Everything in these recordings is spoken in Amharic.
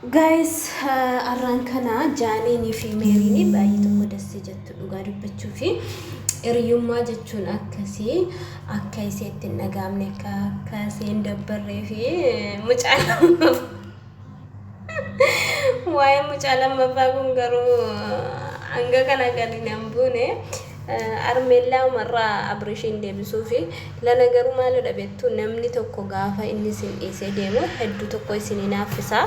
Guys, arraan kana Jaaniinii fi Meeriin baay'ee tokko dassi jettu dhugaa dubbachuu fi hiriyummaa jechuun akkasii akka iseetti hin dhagaamne akka isee hin dabbarree fi mucaa lammaffaa waa'ee mucaa lammaffaa kun garuu hanga kana gadi nan buune. Armeellaa umarraa Abrishiin deebisuu fi lana garuu maalidha beektu, namni tokko gaafa inni isin dhiisee deemu hedduu tokko isin hinaaffisa.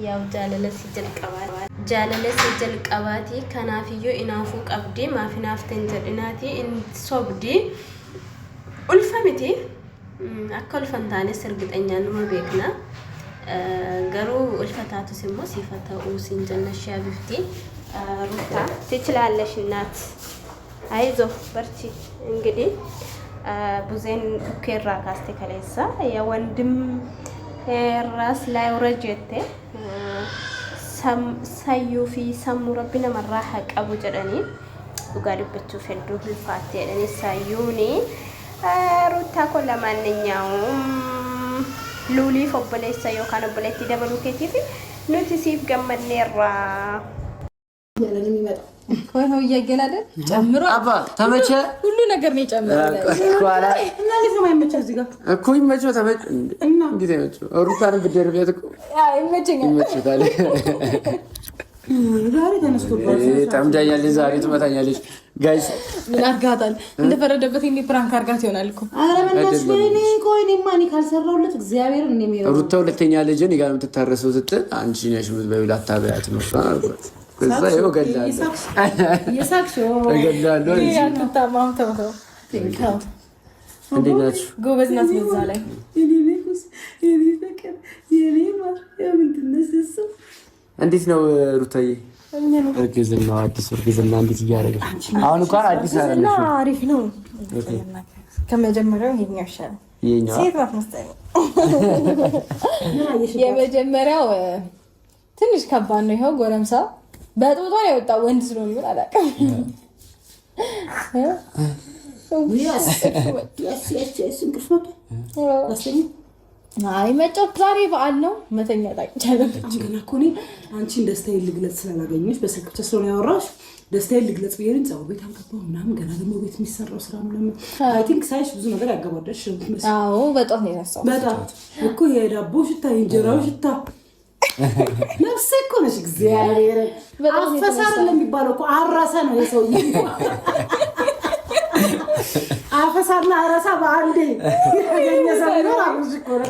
Yaa'u jaalala si jalqabaati. Jaalala si jalqabaati. Kanaafiyyuu inaafuu qabdi. Maaf hinaafte hin jedhinaati. In sobdi. Ulfa miti. Akka ulfa hin taanes ergixanyaan numa beekna. Garuu ulfa taatus immoo siifa ta'uu siin jenna ishee abifti. ሩታ ትችላለሽ እናት አይዞ በርቺ። እንግዲህ ቡዜን ዱኬራ ካስቴ ከሌሳ የወንድም ራስ ላይ ውረጅ jette sayyuu fi sammuu rabbi namarraa haa qabu jedhanii dhugaa dubbachuuf hedduu ulfaatte jedhanii sayyuuni Ruuttaa koo ለማንኛውም luuliif obboleessa yookaan obboleettii dabaluu keetiif nuti siif gammadneerra. እያለ ነው የሚመጣው። ነው እያገላለን ጨምሮ አባ ተመቸ፣ ሁሉ ነገር ነው የጨመረው። እና እንዴት ነው የማይመቸው? እዚህ ጋር እኮ ይመቸው፣ ተመቸ። እና እንዴት አይመቸው? ሩታንም ብትደርቢያት እኮ ይመቸኛል፣ ይመቸታል። ዛሬ ተነስቶባት ጠምዳኛለች፣ ዛሬ ትመታኛለች። Guys ምን አርጋታል? እንደፈረደበት እኔ prank አርጋት ይሆናል እኮ። ኧረ በእናትሽ ወይኔ፣ ቆይ እኔማ እኔ ካልሰራሁለት እግዚአብሔርን እኔ የሚለው ሩታ ሁለተኛ ልጅን ጋር የምትታረሰው ስትል አንቺ ነሽ የምትበይው ላታበያት ነው አልኳት። ከዛ ይኸው እገላለሁ እገላለሁ። እንዴት ናችሁ? ጎበዝ ናት። በዛ ላይ እንዴት ነው ሩታዬ? እርግዝና አዲስ እርግዝና እንዴት እያደረገ አሁን እንኳን አዲስ አይደለም፣ አሪፍ ነው። ከመጀመሪያው ይሄኛው ይሻላል። ሴት ናት መሰለኝ። የመጀመሪያው ትንሽ ከባድ ነው። ይኸው ጎረምሳ በጥብጦ ነው የወጣው። ወንድ ስለሆነ ይሆን አላውቅም። አይ መጫወት ዛሬ በዓል ነው፣ መተኛት አይቻልም። ገና እኮ እኔ አንቺን ደስታዬን ልግለጽ ስላላገኘሁሽ በስልክ ብቻ ስለሆነ ያወራሁሽ ደስታዬን ልግለጽ ብዬ ፀጉር ቤት አልገባሁም ምናምን። ገና ደግሞ ቤት የሚሰራው ስራ ምናምን I think ሳይሽ ብዙ ነገር ያገባደሽ። አዎ በጧት ነው የተነሳሁት። በጣም እኮ የዳቦ ሽታ የእንጀራው ሽታ ነፍሴ እኮ ነሽ። እግዚአብሔር አፈሳ አይደለም የሚባለው እኮ አራሳ ነው የሰውዬ። አፈሳና አረሳ በአንዴ ያገኘ ሰው ቢኖር አብርሽ እኮ ነው።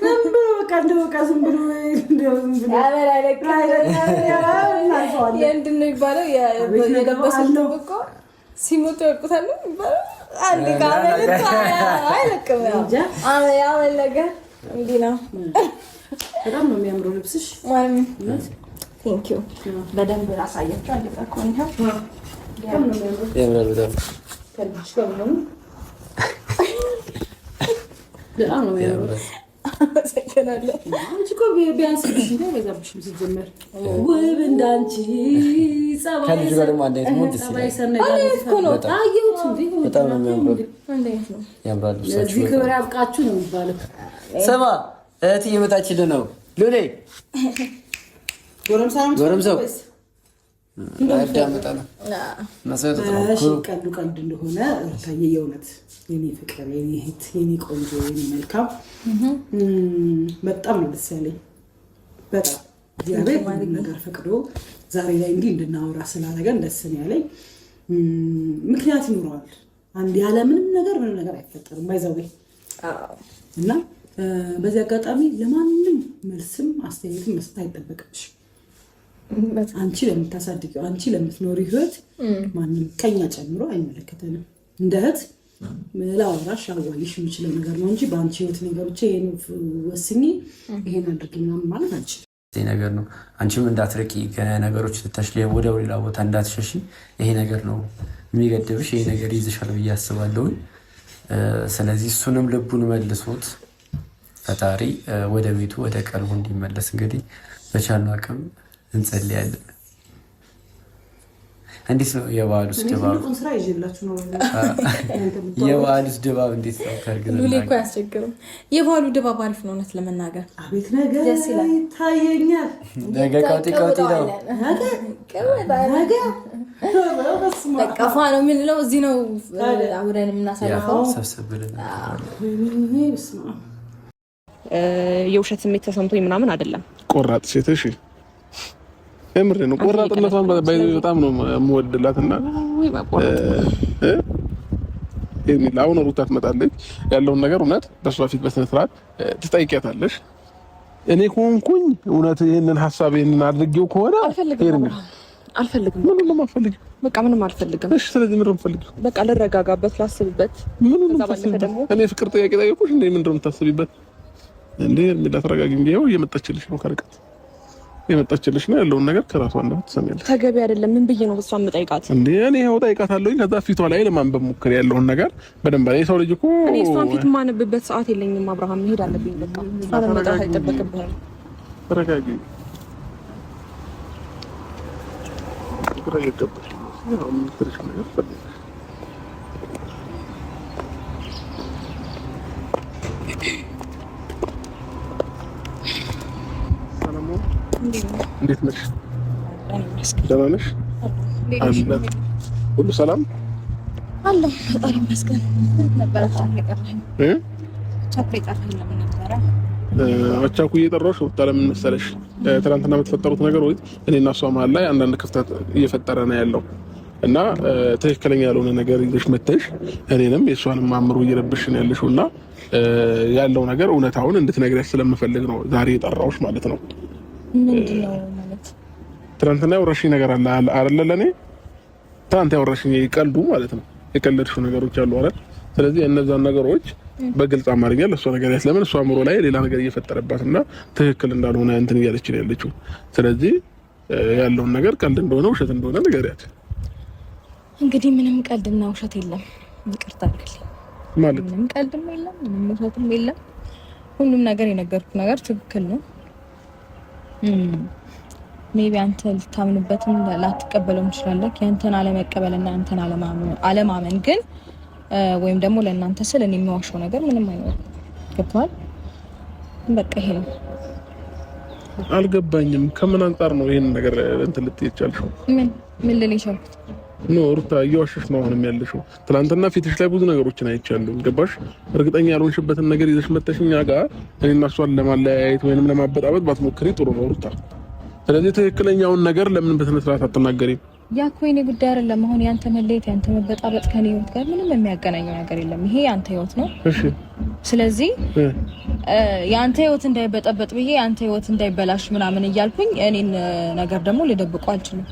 ዝም ብሎ በቃ እንደው በቃ ዝም ብሎ የምንድን ነው የሚባለው? የለበሱት እኮ ሲሞቱ ያውቁታል ነው የሚባለው። አንድ ከአመል አይለቅም። ያመል ነገር እንዲህ ነው። በጣም ነው የሚያምረው ልብስሽ። Thank you። በደንብ ላሳያቸው። አንድ በጣም ነው የሚያምረው። ያምራል በጣም ከልብስሽ ጋር ምናምን በጣም ነው የሚያምረው። አመሰግናለሁ። አንቺ እኮ ቢያንስብሽ እንጂ አይበዛብሽም። ሲጀመር ውብ እንዳንቺ ከልጁ ጋር ደግሞ አንድ አይነት መሆን ደስ ጸባይ ይላል። ሰናይ አንድ አይነት እኮ ነው። አየሁት እንዴ በጣም ነው የሚያምረው። አንድ አይነት ነው። ያምራል ለዚህ ልብሳችሁ። ክብር ያብቃችሁ ነው የሚባለው። ስማ እህት እየመጣችልህ ነው ሉሌ። ጎረምሳ ነው ጎረምሳው ወይስ? አዳምጣ ነው እሺ ቀልዱ ቀልድ እንደሆነ ሩታዬ፣ የእውነት የኔ ፍቅር፣ የኔ እህት፣ የኔ ቆንጆ፣ የኔ መልካም በጣም ነው ደስ ያለኝ። በጣም እግዚአብሔር ሁሉን ነገር ፈቅዶ ዛሬ ላይ እንዲህ እንድናወራ ስላደረገን ደስ ነው ያለኝ። ምክንያት ይኖረዋል። አንድ ያለ ምንም ነገር ምንም ነገር አይፈጠርም። By the way እና በዚህ አጋጣሚ ለማንም መልስም አስተያየትም መስጠት አይጠበቅብሽም። አንቺ ለምታሳድጊው አንቺ ለምትኖሪ ህይወት ማንም ከኛ ጨምሮ አይመለከተንም። እንደ እህት ላወራሽ አዋይሽ የምችለው ነገር ነው እንጂ በአንቺ ህይወት እኔ ገብቼ ይሄን ወስኚ ይሄን አድርጊ ምናምን ማለት አልችልም። ይሄ ነገር ነው። አንቺም እንዳትርቂ ከነገሮች ትተሽ ወደ ሌላ ቦታ እንዳትሸሺ ይሄ ነገር ነው የሚገድብሽ። ይሄ ነገር ይዝሻል ብዬ አስባለሁኝ። ስለዚህ እሱንም ልቡን መልሶት ፈጣሪ ወደ ቤቱ ወደ ቀልቡ እንዲመለስ እንግዲህ በቻልነው አቅም እንጸልያለን። እንዴት ነው የበዓሉስ ድባብ? የበዓሉስ ድባብ እንዴት ነው? ከእርግዝና ሉሌ እኮ አያስቸግርም። የበዓሉ ድባብ አሪፍ ነው እውነት ለመናገር አቤት ነገ ይታየኛል። ነገ ቀውጢ ቀውጢ ነው። በቃ ፏ ነው የምንለው። እዚህ ነው አብረን የምናሳልፈው። ሰብሰብ ብለን የውሸት ስሜት ተሰምቶኝ ምናምን አይደለም። ቆራጥ ሴት እሺ፣ የምሬ ነው። ቆራጥነቷን በጣም ነው የምወድላት እና አሁን ሩታ ትመጣለች። ያለውን ነገር እውነት በእሷ ፊት በስነ ስርዓት ትጠይቂያታለሽ። እኔ ከሆንኩኝ እውነት ይህንን ሀሳብ ይህንን አድርጌው ከሆነ አልፈልግም። ምንም ነው የማልፈልግም። በቃ ምንም አልፈልግም። እሺ፣ ስለዚህ ምንድን ነው የምትፈልጊው? በቃ ልረጋጋበት፣ ላስብበት። ምንም ነው የምታስቢበት? እኔ ፍቅር ጥያቄ ጠየቁሽ እንዴ? ምንድን ነው የምታስቢበት? እንዴ ሄርሜላ ተረጋጊ። እንዴ ይኸው እየመጣችልሽ ነው፣ ከርቀት እየመጣችልሽ ነው። ያለውን ነገር ከራሷ አንደበት ትሰሚያለሽ። ተገቢ አይደለም። ምን ብዬ ነው እሷን የምጠይቃት? እንዴ እኔ ይኸው ጠይቃታለሁኝ። ከዛ ፊቷ ላይ ለማንበብ ሞክሪ ያለውን ነገር በደንብ። የሰው ልጅ እኮ እኔ እሷን ፊት የማነብበት ሰዓት የለኝም አብርሃም፣ መሄድ አለብኝ። በቃ እሷን መጥራት አይጠበቅብህም። ተረጋጊ። ግራ እየገባሽ ነው የምትልሽ ነገር እንዴት ነሽ? ደህና ነሽ? አለ ሁሉ ሰላም አለ። ፈጣሪ ይመስገን። አቻኩ እየጠራሁሽ ወጣ። ለምን መሰለሽ ትናንትና በተፈጠሩት ነገር ወይ እኔና እሷ መሀል ላይ አንዳንድ ክፍተት እየፈጠረ ነው ያለው እና ትክክለኛ ያልሆነ ነገር ይዘሽ መተሽ እኔንም የእሷንም አእምሮ እየረብሽ ነው ያለሽው እና ያለው ነገር እውነታውን እንድትነግሪያት ስለምፈልግ ነው ዛሬ የጠራሁሽ ማለት ነው። ምንድነው ማለት? ትናንትና ያወራሽኝ ነገር አለ አይደለ? ለእኔ ትናንት ያወራሽኝ ቀልዱ ማለት ነው የቀለድሽው ነገሮች አሉ አይደል? ስለዚህ እነዛን ነገሮች በግልጽ አማርኛ ለእሷ ነገር ያት ለምን እሷ አእምሮ ላይ ሌላ ነገር እየፈጠረባት እና ትክክል እንዳልሆነ እንትን እያለች ነው ያለችው። ስለዚህ ያለውን ነገር ቀልድ እንደሆነ ውሸት እንደሆነ ንገሪያት። እንግዲህ ምንም ቀልድና ውሸት የለም። ይቅርታ አድርግልኝ። ማለት ምንም ቀልድም የለም፣ ምንም ውሸትም የለም። ሁሉም ነገር የነገርኩት ነገር ትክክል ነው። Maybe አንተ ልታምንበትም ላትቀበለውም ትችላለህ። ያንተን አለመቀበልና ያንተን አለማመን ግን ወይም ደግሞ ለእናንተ ስል እኔ የሚዋሸው ነገር ምንም አይኖርም። ገብቶሃል? በቃ ይሄ ነው። አልገባኝም። ከምን አንጻር ነው ይሄን ነገር እንትን ልትይ የቻልሽው? ምን ምን ልል የቻልኩት? No ሩታ፣ እየዋሸሽ ነው አሁንም ያለሽው። ትናንትና ፊትሽ ላይ ብዙ ነገሮችን አይቻለሁ። ገባሽ? እርግጠኛ ያልሆንሽበትን ነገር ይዘሽ መተሽ እኛ ጋር እኔና እሷን ለማለያየት ወይንም ለማበጣበጥ ባትሞክሪ ጥሩ ነው ሩታ። ስለዚህ ትክክለኛውን ነገር ለምን በስነ ስርዓት አትናገሪም? ያ እኮ የኔ ጉዳይ አይደለም። አሁን ያንተ መለየት ያንተ መበጣበጥ ከኔ ህይወት ጋር ምንም የሚያገናኘው ነገር የለም። ይሄ ያንተ ህይወት ነው። እሺ። ስለዚህ ያንተ ህይወት እንዳይበጠበጥ ብዬ ያንተ ህይወት እንዳይበላሽ ምናምን እያልኩኝ እኔን ነገር ደግሞ ልደብቆ አልችልም።